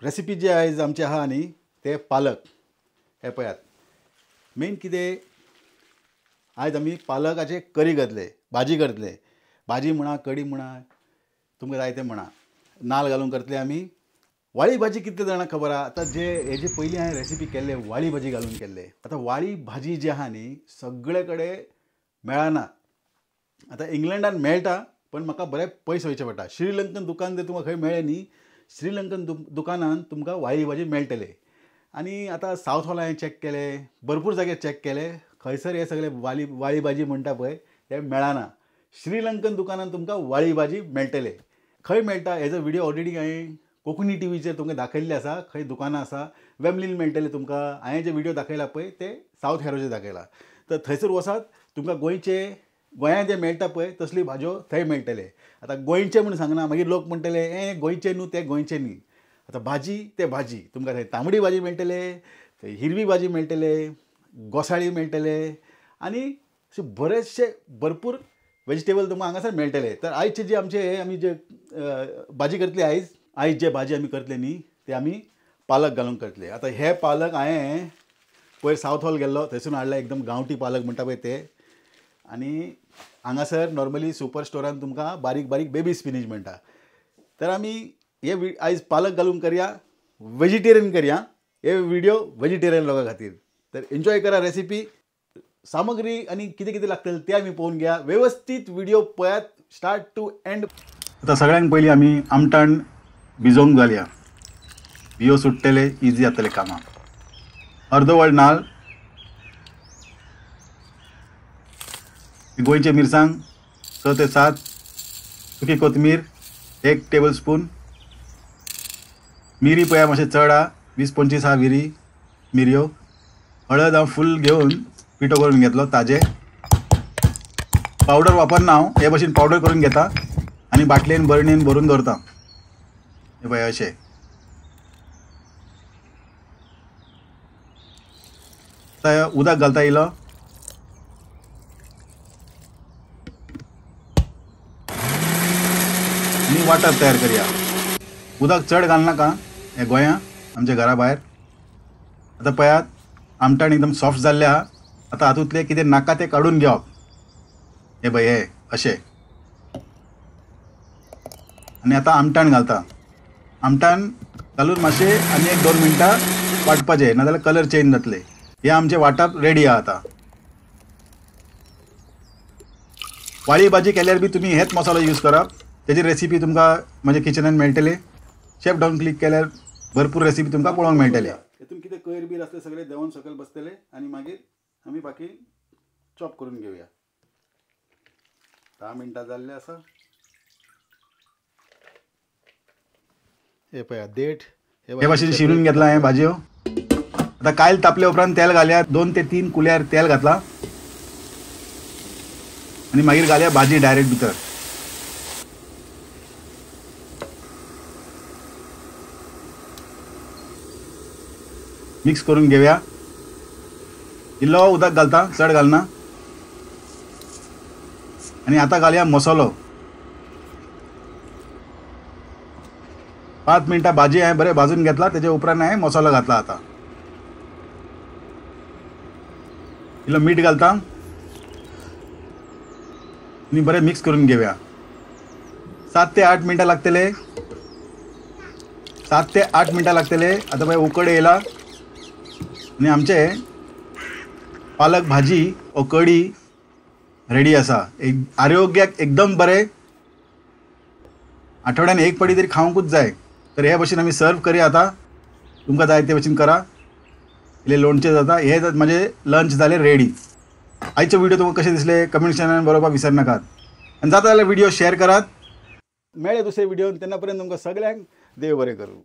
Recipe जे आयज आमचे आहा न्ही ते पालक. हे पळयात, मेन कितें आयज आमी पालकाचे करी करतले, भाजी करतले. भाजी म्हणा, कडी म्हणा, तुमकां जाय तें म्हणा, नाल घालून करतले आमी. वाळी भाजी कितले जाणांक खबर आहा? आतां जे हेजे पयलीं हांवें रेसिपी केल्ले वाळी भाजी घालून केल्ले. आतां वाळी भाजी जी आहा न्ही सगळे कडेन मेळना. आतां इंग्लंडान मेळटा, पण म्हाका बरें पयस वयचें पडटा. श्रीलंकन दुकान जर तुमकां खंय मेळ्ळें न्ही, श्रीलंकन दुकानान तुमकां वाळी भाजी मेळटले. आनी आतां सावथ हॉल हांवें चॅक केलें, भरपूर जाग्यार चॅक केले, खंयसर हे सगळे वाळी भाजी म्हणटा पळय ते मेळना. श्रीलंकन दुकानान तुमकां वाळी भाजी मेळटले. खंय मेळटा हेजो व्हिडियो ऑलरेडी हांवें कोंकणी टीव्हीचेर तुमकां दाखयल्ले आसा. खंय दुकानां आसा, वेमलीन मेळटले तुमकां. हांवें जे व्हिडियो दाखयला पळय ते सावथ हॅरोचे दाखयला. तर थंयसर वचात, तुमकां गोंयांत जे मेळटा पळय तसली भाजयो थंय मेळटले. आतां गोंयचे म्हूण सांगना, मागीर लोक म्हणटले ए गोंयचे न्हू ते गोंयचे न्ही. आतां भाजी ते भाजी, तुमकां थंय तांबडी भाजी मेळटले, थंय हिरवी भाजी मेळटले, गोसाळी मेळटले, आनी अशे बरेचशे भरपूर वेजिटेबल तुमकां हांगासर मेळटले. तर आयचे जे आमचे हे आमी जे भाजी करतले आयज जे भाजी आमी करतले न्ही ते आमी पालक घालून करतले. आतां हे पालक हांवें पयर सावथ हॉल गेल्लो थंयसून हाडला, एकदम गांवठी पालक म्हणटा पळय ते. आनी हांगासर नॉर्मली सुपर स्टोरान तुमकां बारीक बारीक बेबी स्पिनीच मेळटा. तर आमी हे आयज पालक घालून करया, वेजिटेरियन करया. हे व्हिडिओ वेजिटेरियन लोकां खातीर. तर एन्जॉय करा रेसिपी. सामग्री आनी कितें कितें लागतलें तें आमी पळोवन घेया. वेवस्थीत व्हिडिओ पळयात स्टार्ट टू एंड. आतां सगळ्यांक पयलीं आमी आमटाण भिजोवंक घालया. बियो सुट्टले, इजी जातले कामां. अर्दो वळ नाल, गोंयचे मिरसांग 6 ते 7, सुकी कोथमीर 1 टेबल स्पून, मिरी पळया मातशें चड आहा, 20-25 आहा मिरयो. हळद हांव फूल घेवन पिठो करून घेतलो ताजें. पावडर वापरना हांव, हे भशेन पावडर करून घेता आनी बाटलेन बरणेन भरून दवरता. हे पळय अशें. आतां उदक घालता इलो. आनी वाटप तयार करया. उदक चड घालनाका, हे गोंया आमच्या घरा भायर. आतां पळयात आमटाण एकदम सॉफ्ट जाल्लें आहा. आतां हातूंतलें कितें नाका तें काडून घेवप. हे पळय हे अशें. आनी आतां आमटाण घालता. आमटाण घालून मातशें आनी 1-2 मिनटां वांटपाचें, नाजाल्यार कलर चेंज जातले. हें आमचें वांटप रेडी आहा. आतां वाळी भाजी केल्यार बी तुमी हेच मसालो यूज करप. तेजी रेसिपी तुमकां म्हज्या किचनान मेळटली. शेफ डावन क्लिक केल्यार भरपूर रेसिपी तुमकां पळोवंक मेळटली. हेतून कितें कोयर बीर आसले सगळे देंवन सकयल बसतले आनी मागीर आमी बाकी चॉप करून घेवया. 10 मिनटां जाल्ले आसा. हे पळया देठ हे भाशेन शिरून घेतला हांवें भाजयो. आतां कायल तापले उपरांत तेल घालया. 2 ते 3 कुल्यार तेल घातला आनी मागीर घालया भाजी डायरेक्ट भितर. मिक्स करून घेवया. इल्लो उदक घालता, चड घालना. आनी आतां घालया मसालो. 5 मिनटां भाजी हांवें बरें भाजून घेतला. तेजे उपरांत हांवें मसालो घातला. आतां इल्लो मीठ घालता आनी बरें मिक्स करून घेवया. 7 ते 8 मिनटां लागतले. 7 ते 8 मिनटां लागतले. आतां पळय उकड येयला आनी आमचे पालक भाजी ओ कडी रेडी आसा. एक आरोग्याक एकदम बरें. आठवड्यान एक पडी तरी खावंकूच जाय. तर हे भशेन आमी सर्व करया. आतां तुमकां जाय ते भशेन करा. इल्लें लोणचें जाता. हे म्हजें लंच जालें रेडी. आयचो व्हिडिओ तुमकां कशें दिसलें कमेंट सेक्शनान बरोवपाक विसरनाकात. आनी जाता जाल्यार व्हिडिओ शेअर करात. मेळ्ळे दुसरे व्हिडिओन, तेन्ना पर्यंत तुमकां सगळ्यांक देव बरें करूं.